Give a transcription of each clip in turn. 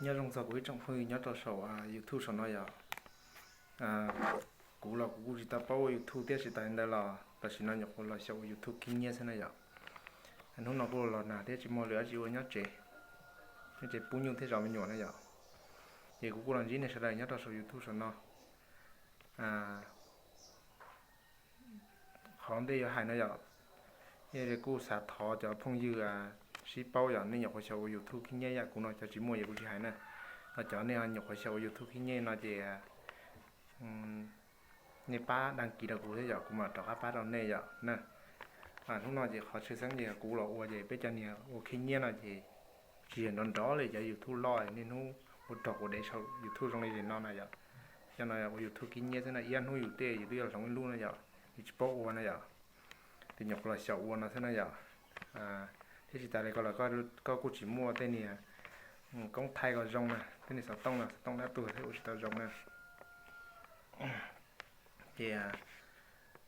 Nyob zoo txog kuv ib tsoom phooj ywg nyob rau saum YouTube saum no yom. Kuv los kuv kuj tsis tau paub ua YouTube thiab, tsis tas li ntawd los tam sim no nyuam qhuav los xyaum ua YouTube khib nyiab xwb na yom. Hnub no kuj los nag thiab tsis muaj lwm dab tsi ua nyob tsev, nyob tsev pub nyuj thiab zov me nyuam na yom. Ces kuv kuj los ntsib nej sawv daws nyob rau saum YouTube saum no. Qhov ntej yuav hais no yom, yog li kuj xav thov cov phooj ywg sib paub yom, nej nyuam qhuav xyaum ua YouTube khib nyiab yam kuv no, cov tsis muaj yog kuv tsis hais na. Ho cov nej nyuam qhuav xyaum ua YouTube khib nyiab no ces nej pab đăng ký rau kuv thiab yom, kuv mam rov qab pab rau nej yom na. Hnub no ces qhov tshwj xeeb ces kuv los ua ces peb cov niag ua khib nyiab no ces tsis yog nrov nrov li cov YouTube loj niaj hnub ua rog ua dev saum YouTube zoo li no na yom. Cov no ua YouTube khib nyiab xwb na, ib hnub yus tej yus twb yuav hloov ib lub na yom, yus tsis paub ua na yom. Ces nyuam qhuav los xyaum ua no xwb na yom. Thiab tsis tas li ko los koj kuj tsis muaj tej niag koob thaij kom zoo na, tej niag xov tooj no xov tooj dab tuag thiab ua tsis tau zoo na. Ces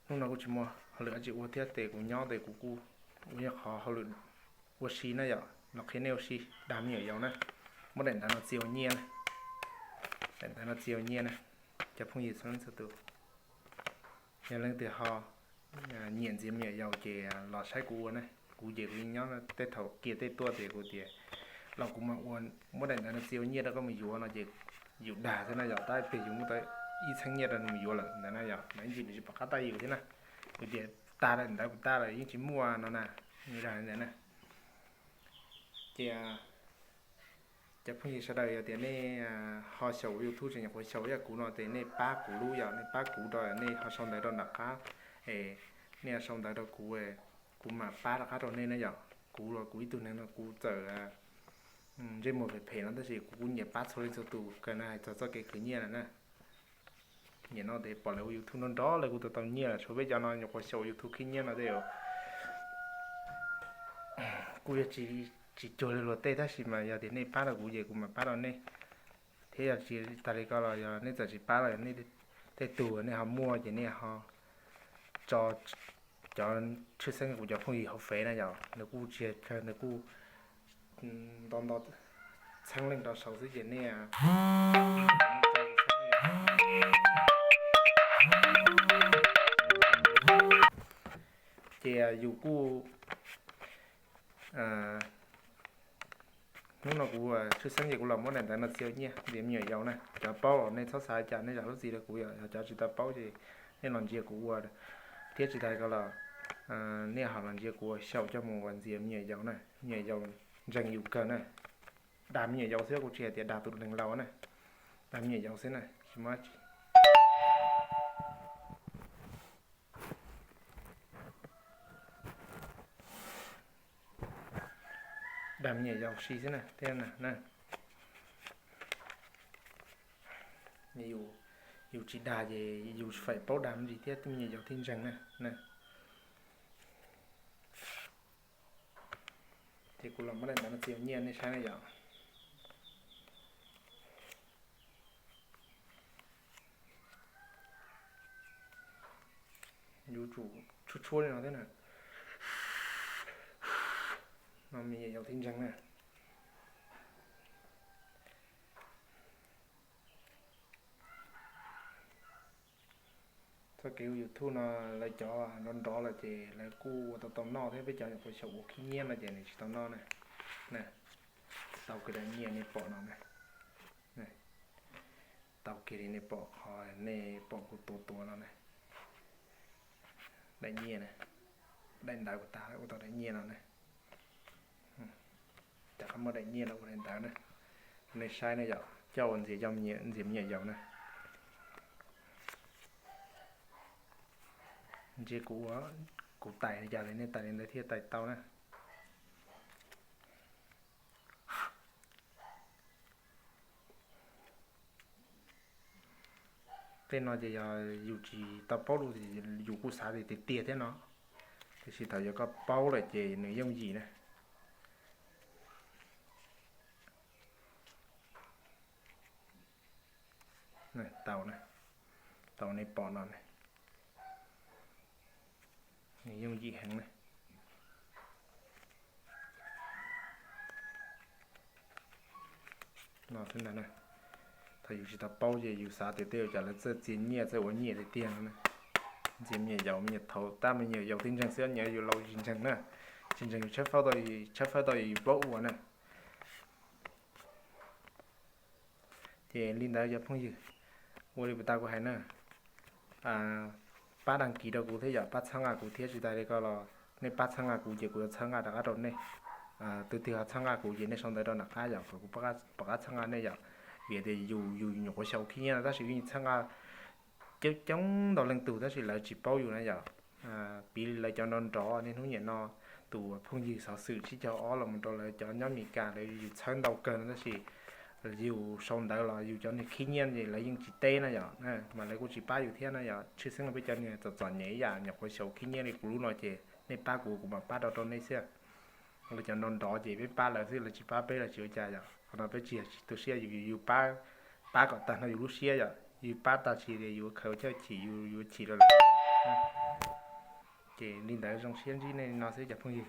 hnub no kuj tsis muaj hauj lwm dab tsi ua thiab ces kuv nyob ces kuv kuj ua qhov hauj lwm ua si na yom, los qhia nej ua si dag me nyuam yaus na. Muab daim ntawv no txia ua nyiaj na, daim ntawv no txia ua nyiaj na. Cov phooj ywg txhua leej txhua tus, yog leej twg ho nyiam ntxias me nyuam yaus ces los saib kuv ua na. Kuv ces kuv nyob tej thaum kiag tej tuaj ces kuv tias los kuv mam ua, muab daim ntawv no txia ua nyiaj rau koj mus yuav no ces yus dag thiab na yom, tab sis yus muaj tau ib txheeb nyiaj rau nws mus yuav lawm ntawd na yom, mas ib ntsis nws tsis pom qab tag yus thiab na. Kuv tias tag lawm ntawd kuv tag lawm yeej tsis muaj no na, dag ntawd na. Ces cov phooj ywg sawv daws yog tias nej ho xyaum ua YouTube tseem nyuam qhuav xyaum ib yam kuv no ces nej pab kuv lub yom, nej pab kuv rau, nej ho sau ntawv rau nram qab, es nej ho sau ntawv rau kuv, kuv mam pab rov qab rau nej na yom. Kuv los kuv ib tug neeg no kuv txawm ntsej muag phem phem no tab sis kuv kuj nyiam pab txhua leej txhua tus kawg na, hais txog txoj kev khwv nyiaj na na. Nim no ces pom lawv ua YouTube nrov nrov lawv kuj tau tau nyiaj lawm, tshuav peb cov no nyuam qhuav xyaum ua YouTube khib nyiab no tej zaum kuj yog tsis cuag li luag tej tab sis mas yog tias nej pab rau kuv ces kuv mam pab rau nej. Thiab yog tsis tas li ko los yog nej txawm tsis pab los yog nej tej tug nej ho muaj ces nej ho tso cov tshwj xeeb kuv cov phooj ywg hauv fev na yom, nws kuj tsis yog kawg, nws kuj nto nto txheeb leej rau saud xwb ces nej ces yus kuj hnub no kuv tshwj xeeb ces kuv los muab daim ntawv no txia ua nyiaj ntxias me nyuam yaus na. Cov paub los nej txhob xav cas, nej zam lub txim rau kuv yom, yog cov tsis tau paub ces nej los ntsia kuv ua, thiab tsis tas ko los nej ho los ntsia kuv ua xyaum coj mus ua ntxias me nyuam yaus na, me nyuam yaus ntseeg yus kawg na. Dag me nyuam yaus xwb, kuv tsis hais tias dag tus neeg laus na, dag me nyuam yaus xwb na, tsis muaj dab tsi. Dag me nyuam yaus si xwb na, thiab na, yus tsis dag ces yus tsis faim paub dag me ntsis thiab, me nyuam yaus thiaj ntseeg na. Ces kuv los muab daim ntawv no txia ua nyiaj nej saib na yom. Yuav tsum tshuab tshuab li no thiab na. No me nyuam yaus thiaj ntseeg na. Txoj kev ua YouTube no lawv cov nrov nrov lawm ces lawv kuj ua tau tau noj thiab, peb cov nyuam qhuav xyaum ua khib nyiab no ces nws tsis tau noj na. Tau kiag daim nyiaj nej pom no na. Tau kiag li nej pom qhov nej pom kuv tuav tuav no na. Daim nyiaj na, daim ntawv kuv tag ua tau daim nyiaj no na. Rov qab muab daim nyiaj los ua daim ntawv na, nej saib na yom, coj ua ntxias, coj ntxias me nyuam yaus na. Ntsia kuv ua, kuv tais li cas li nej tais li ntawd thiaj tais tau na. Tej no ces yog yus tsis tau paub lus ces yus kuj xav tias tiag tiag thiab no, tiam sis thaum yog koj paub lawm ces nws yooj yim na. Tau na, tau nej pom no na, nws yooj yim heev na. no xwb ntag na. Thaum yus tsis tau paub ces yus xav tias tej zaum cas lawv txawj txia nyiaj txawj ua nyiaj tiag tiag no na. Ntxias me nyuam yaus, me nyuam thaum tab me nyuam yaus tib ntseeg xwb, nyias yus laus tsis ntseeg na, tsis ntseeg yus tshawb fawb tau, tshawb fawb tau yus paub ua na. Ces li ntawd cov phooj ywg, ua li puas tau kuv hais na, pab đăng ký rau kuv thiab yom, pab txhawb nqa kuv thiab, tsis tas li ko los nej pab txhawb nqa kuv ces kuv yuav txhawb nqa rov qab rau nej. Tus twg ho txhawb nqa kuv ces nej sau ntawv rau nram qab yom, kom kuv pom qab txhawb nqa nej yom. Vim tias yus, yus nyuam qhuav xyaum khib nyiab no tab sis yeej txhawb nqa coob coob ntau leej tug tab sis lawv tsis paub yus na yom. Piv li lawv cov nrov nrov niaj hnub niam no, tus phooj ywg xov xwm tsib caug ob los mus rau lawv cov nyob Meskas lawv yus txhawb ntau kawg no tab sis yus sau ntawv los yus cov niag khib nyiab ces lawv yeej tsis teb na yom, mas lawv kuj tsis pab yus thiab na yom. Tshwj xeeb los peb cov niag txom txom nyem yam nyuam qhuav xyaum khib nyiab li kuv lub no ces nej pab kuv, kuv mam pab rau rau nej xwb. Lawv cov nrov nrov ces peb pab lawv xwb, lawv tsis pab peb lawv tsis ua cas yom. Qhov no peb tsis yog tsis tu siab, yus, yus pab, pab kom tag nrho yus lub siab yom. Yus pab tag tsis li yus khaws coj chim, yus yuav chim rau lawv. Ces li ntawd zoo siab ntsib nej no xwb cov phooj ywg.